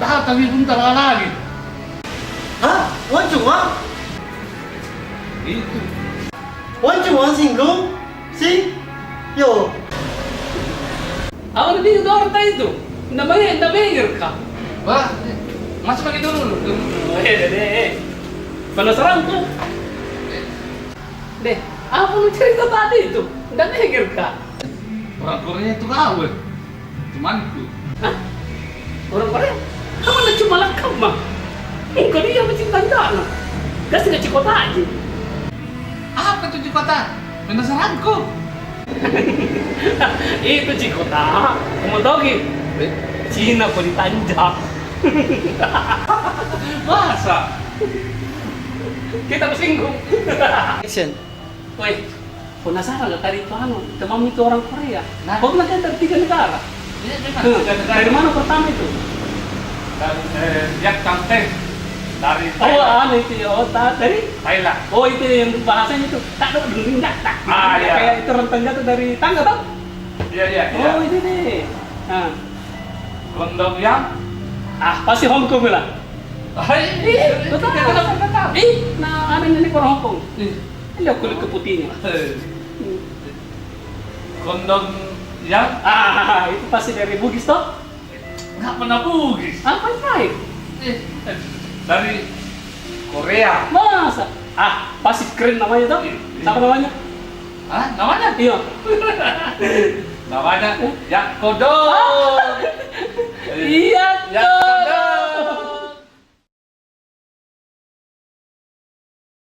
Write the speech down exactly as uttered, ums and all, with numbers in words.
Tahu tapi pun tak lagi. Hah? Wancung, ah? Itu. Wancung, ah, singgung? Si? Yo. Apa tadi itu orang tadi itu? Nda bayar, nda bayar kah? Wah, masuk lagi dulu. Eh, eh, eh, eh. Penasaran ku. Deh, apa lu cerita tadi itu? Nda bayar kah? Orang Korea itu kau, eh. Temanku. Hah? Orang Korea? Kamu na cuma lakap mah. Muka dia macam tanda na. Kasih na cikota aja. Apa tu cikota? Penasaranku. Itu cikota. Kamu tahu ki? Eh? Cina ko ditanja. Masa? Kita tersinggung. Action. Weh, penasaran gak tadi itu anu, temanmu itu orang Korea? Nah. Kau bilang kan dari tiga negara? Iya, memang. Hmm. Tiga negara. Dari mana pertama itu? Dari, eh, Vietnam teh. Dari Thailand. Oh, anu itu ya. Oh, ta-, dari? Thailand. Oh, itu yang bahasanya itu. Tak ada dulu, enggak, tak. Ah, iya. Kayak itu rentang jatuh dari tangga, toh? Iya, iya, iya. Oh, itu deh. Ah. Kondom yang? Ah, pasti Hong Kong lah. Hai, ih, betul. Ih, nah, ada nenek orang Hong Kong. Ih. Lihat kulit keputihnya. Kondom yang? Ah, itu pasti dari Bugis, toh? Nggak pernah Bugis. Apa yang lain? Eh, dari Korea. Masa? Ah, pasti keren namanya, toh? Iya. Siapa namanya? Hah? Namanya? Iya. Namanya Yak Kodok. Ah. Iya, Yak Kodok.